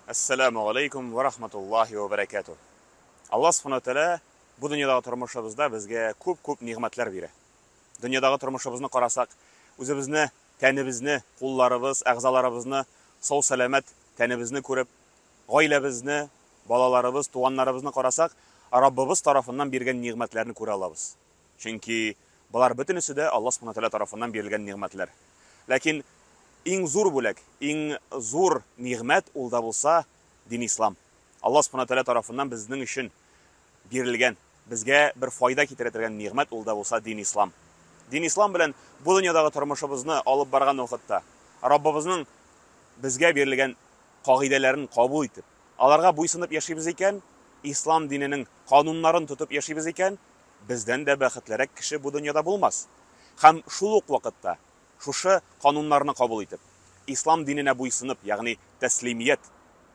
Әссәламү галәйкүм вә рахматуллаһи вә бәрәкәтүһ. Аллаһ Субхана ва Тәгалә бу дөньядагы тормышыбызда безгә күп-күп нигъмәтләр бирә. Дөньядагы тормышыбызны карасак, үзебезне, тәнебезне, кулларыбыз, әгъзаларыбызны сау-сәламәт тәнебезне күреп, гаиләбезне, балаларыбыз, туганнарыбызны карасак, Раббыбыз тарафыннан биргән нигъмәтләрне күрә алабыз. Чөнки болар бөтенесе дә Аллаһ Субхана Тәгалә тарафыннан бирелгән нигъмәтләр. Ләкин иң зур бүләк, иң зур нигъмәт ул да булса дин ислам. Аллаһ Субхана Тәгалә тарафыннан безнең өчен бирелгән, безгә бер файда китерә торган нигъмәт ул да булса дин ислам. Дин ислам белән бу дөньядагы тормышыбызны алып барган вакытта Раббыбызның безгә бирелгән кагыйдәләрен кабул итеп, аларга буйсынып яшибез икән, ислам диненең кануннарын тотып яшибез икән, бездән дә бәхетлерәк кеше бу дөньяда булмас. Һәм шул ук вакытта шушы кануннарны кабул итеп, ислам диненә буйсынып, ягъни тәслимият,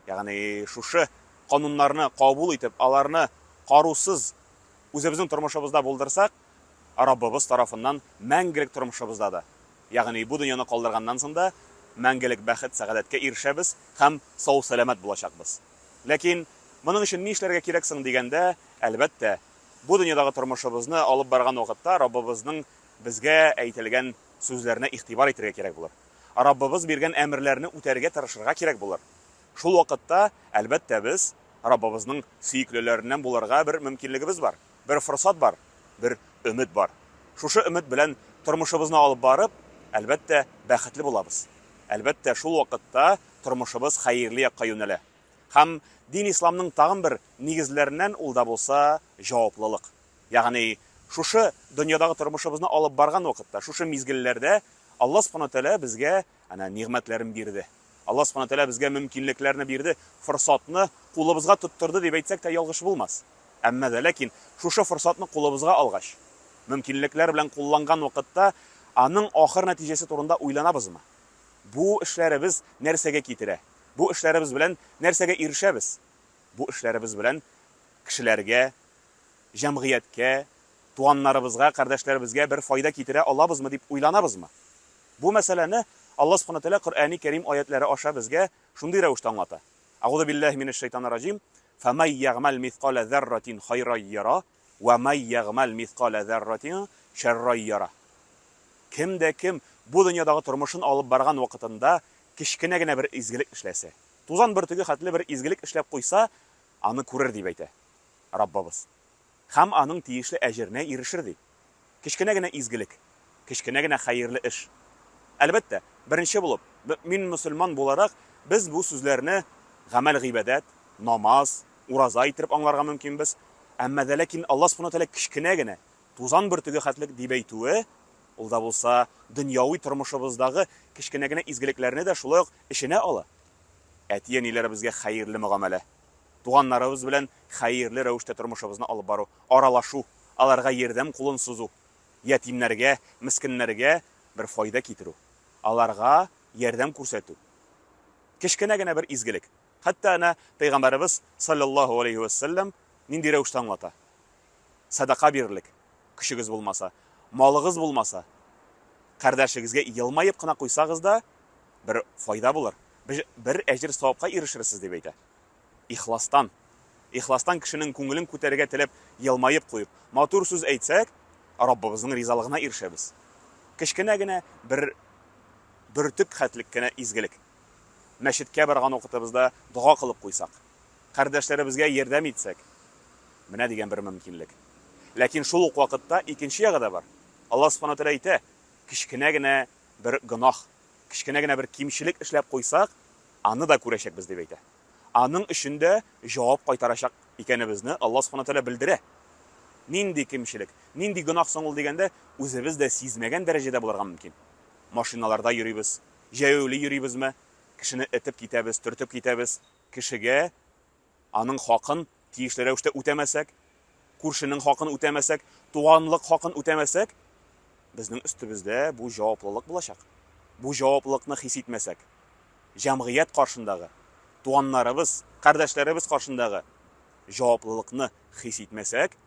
ягъни шушы кануннарны кабул итеп, аларны карусыз үзебезнең тормышыбызда булдырсак, Раббыбыз тарафыннан мәңгелек тормышыбызда да, ягъни бу дөньяны калдырганнан соң да мәңгелек бәхет, сәгадәткә ирешәбез һәм сау-сәламәт булачакбыз. Ләкин моның өчен ни эшләргә кирәк соң дигәндә, әлбәттә, бу дөньядагы тормышыбызны алып барган вакытта Раббыбызның безгә әйтелгән сүзләренә игътибар итәргә кирәк булыр. Раббыбыз биргән әмерләрне үтәргә тырышырга кирәк булыр. Шул вакытта, әлбәттә, без Раббыбызның сөеклеләреннән булырга бер мөмкинлегебез бар, бер форсат бар, бер өмет бар. Шушы өмет белән тормышыбызны алып барып, әлбәттә, бәхетле булабыз. Әлбәттә, шул вакытта тормышыбыз хәерле якка юнәлә. Һәм дин исламның тагын бер нигезләреннән ул да булса җаваплылык. Ягъни шушы дөньядагы тормышыбызны алып барган вакытта, шушы мизгелләрдә Алла Субхана Тәгалә безгә әнә нигъмәтләрен бирде. Алла Субхана Тәгалә безгә мөмкинлекләрне бирде, форсатны кулыбызга тоттырды дип әйтсәк тә ялгыш булмас. Әмма дә ләкин шушы форсатны кулыбызга алгач, мөмкинлекләр белән кулланган вакытта аның ахыр нәтиҗәсе турында уйланабызмы? Бу эшләребез нәрсәгә китерә? Бу эшләребез белән нәрсәгә ирешәбез? Бу эшләребез белән кешеләргә, җәмгыятькә, туганнарыбызга, кардәшләребезгә бер файда китерә алабызмы дип уйланабызмы? Бу мәсьәләне Алла Субхана Тәгалә Коръәни Кәрим аятләре аша безгә шундый рәвештә аңлата. Әгъузу биллаһи минәш шайтанир раҗим. Фәмәй ягъмәл мисқалә зәрратин хайрай яра, вә мәй ягъмәл мисқалә зәрратин шәррай яра. Кем дә кем бу дөньядагы тормышын алып барган вакытында кечкенә генә бер изгелек эшләсә, тузан бөртеге хәтле бер изгелек эшләп куйса, аны күрер, дип әйтә Раббыбыз. Һәм аның тиешле әҗеренә ирешер, ди. Кечкенә генә изгелек, кечкенә генә хәерле эш. Әлбәттә, беренче булып, мөэмин мөселман буларак, без бу сүзләрне гамәл-гыйбадәт, намаз, ураза иттереп аңларга мөмкинбез. Әмма дә ләкин Алла Субхана Тәгалә кечкенә генә, тузан бөртеге хәтлек дип әйтүе, ул да булса дөньяви тормышыбыздагы кечкенә генә изгелекләрне дә шулай ук эченә ала. Әти-әниләребезгә хәерле мөгамәлә, туганнарыбыз белән хәерле рәвештә тормышыбызны алып бару, аралашу, аларга ярдәм кулын сузу, ятимнәргә, мескеннәргә бер файда китерү, аларга ярдәм күрсәтү. Кечкенә генә бер изгелек. Хәтта әнә Пәйгамбәребез салләллаһу алейһи вә сәлләм нинди рәвештә аңлата? Сәдака бирерлек көчегез булмаса, малыгыз булмаса, кардәшегезгә елмаеп кына куйсагыз да, бер файда булыр, бер әҗер-савапка ирешерсез, дип әйтә. Ихластан. Ихластан кешенең күңелен күтәрергә теләп елмаеп куеп, матур сүз әйтсәк, Раббыбызның ризалыгына ирешәбез. Кечкенә генә бер бөртек хәтлек кенә изгелек. Мәчеткә барган вакытыбызда дога кылып куйсак, кардәшләребезгә ярдәм итсәк, менә дигән бер мөмкинлек. Ләкин шул ук вакытта икенче ягы да бар. Аллаһ Субхана Тәгалә әйтә, кечкенә генә бер гөнаһ, кечкенә генә бер кимчелек эшләп куйсак, аны да күрәчәкбез, дип әйтә. Аның өчен дә җавап кайтарачак икәнебезне Аллаһ Субхана Тәгалә белдерә. Нинди кимчелек, нинди гөнаһ соң ул дигәндә, үзебез дә сизмәгән дәрәҗәдә булырга мөмкин. Машиналарда йөрибез, җәяүле йөрибезме, кешене этеп китәбез, төртеп китәбез, кешегә аның хакын тиешле рәвештә үтәмәсәк, күршенең хакын үтәмәсәк, туганлык хакын үтәмәсәк, безнең өстебездә бу җаваплылык булачак. Бу җаваплылыкны хис итмәсәк, җәмгыять каршындагы, туганнарыбыз, кардәшләребез каршындагы җаваплылыкны хис итмәсәк,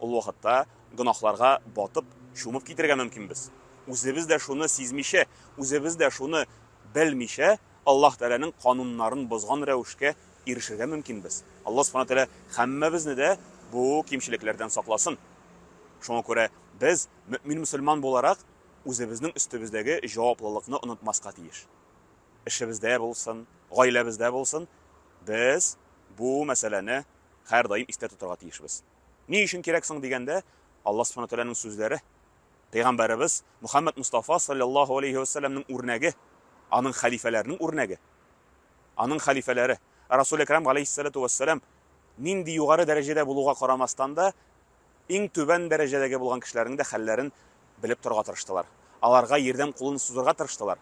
ул вакытта гөнаһларга батып, чумып китәргә мөмкинбез. Үзебез дә шуны сизмичә, үзебез дә шуны белмичә, Аллаһ Тәгаләнең кануннарын бозган рәвешкә ирешергә мөмкинбез. Аллаһ Субхана Тәгалә һәммәбезне дә бу кимчелекләрдән сакласын. Шуңа күрә без, мөэмин-мөселман буларак, үзебезнең өстебездәге җаваплылыкны онытмаска тиеш. Эшебездә булсын, гаиләбездә булсын, без бу мәсьәләне һәрдаим истә тотарга тиешбез. Ни өчен кирәк соң дигәндә, Аллаһ Субхана Тәгаләнең сүзләре, Пәйгамбәребез Мөхәммәд Мостафа салләллаһу алейһи вә сәлләмнең үрнәге, аның хәлифәләренең үрнәге, аның хәлифәләре, Расул Әкрам галәйһиссәләтү вәссәлам нинди югары дәрәҗәдә булуга карамастан да, иң түбән дәрәҗәдәге булган кешеләрнең дә хәлләрен белеп торырга тырыштылар. Аларга ярдәм кулын сузырга тырыштылар.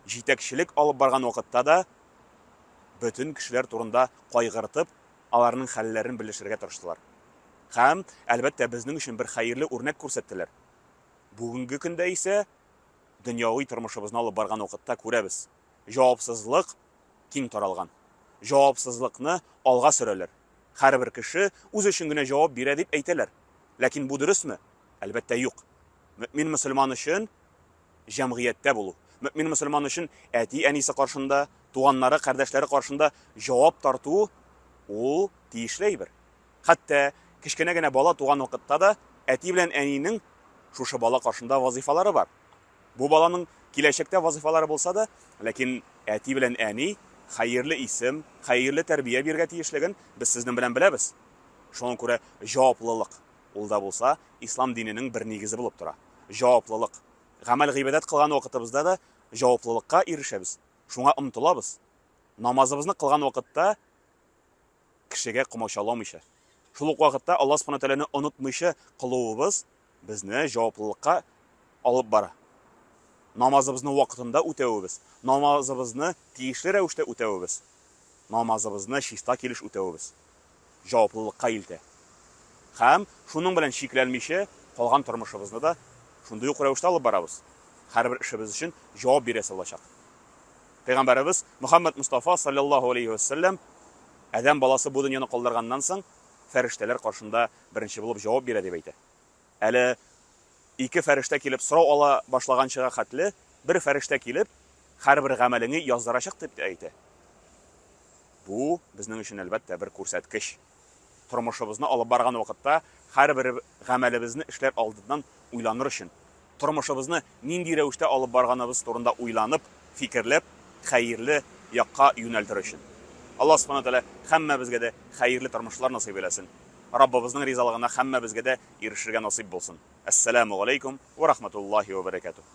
Җитәкчелек алып барган вакытта да бөтен кешеләр турында кайгыртып, аларның хәлләрен белешергә тырыштылар. Һәм, әлбәттә, безнең өчен бер хәерле үрнәк күрсәттеләр. Бүгенге көндә исә дөньяви тормышыбызны алып барган вакытта күрәбез, җавапсызлык киң таралган. Җавапсызлыкны алга сөрәләр. Һәрбер кеше үз өчен генә җавап бирә дип әйтәләр. Ләкин бу дөресме? Әлбәттә, юк. Мөэмин мөселман өчен җәмгыятьтә булу, мөэмин мөселман өчен әти-әнисе каршында, туганнары, кардәшләре каршында җавап тарту ул тиешле әйбер. Хәтта кечкенә генә бала туган вакытта да әти белән әнинең шушы бала каршында вазыйфалары бар. Бу баланың киләчәктә вазыйфалары булса да, ләкин әти белән әни хәерле исем, хәерле тәрбия бирергә тиешлеген без сезнең белән беләбез. Шуңа күрә җаваплылык, ул да булса, ислам диненең бер нигезе булып тора. Җаваплылык. Гамәл-гыйбадәт кылган вакытыбызда да җаваплылыкка ирешәбез, шуңа омтылабыз. Намазыбызны кылган вакытта кешегә комачауламыйча, шул ук вакытта Аллаһ Субхана Тәгаләне онытмыйча кылуыбыз безне җаваплылыкка алып бара. Намазыбызны вакытында үтәвебез, намазыбызны тиешле рәвештә үтәвебез, намазыбызны чиста килеш үтәвебез җаваплылыкка илтә. Һәм шуның белән чикләнмичә, калган тормышыбызны да шундый ук рәвештә алып барабыз. Һәрбер эшебез өчен җавап бирәсе булачак. Пәйгамбәребез Мөхәммәд Мостафа салләллаһу алейһи вә сәлләм адәм баласы бу дөньяны калдырганнан соң фәрештәләр каршында беренче булып җавап бирә дип әйтә. Әле ике фәрештә килеп сорау ала башлаганчыга хәтле бер фәрештә килеп һәрбер гамәлеңе яздырачак дип тә әйтә. Бу безнең өчен, әлбәттә, бер күрсәткеч. Тормышыбызны алып барган вакытта һәрбер гамәлебезне эшләр алдыннан уйланыр өчен, тормышыбызны нинди рәвештә алып барганыбыз турында уйланып, фикерләп, хәерле якка юнәлтер өчен. Аллаһ Субхана Тәгалә һәммәбезгә дә хәерле тормышлар насыйп әйләсен. Раббыбызның ризалыгына һәммәбезгә дә ирешергә насыйп булсын. Әссәламү галәйкүм вә рахматуллаһи вә бәрәкәтүһ.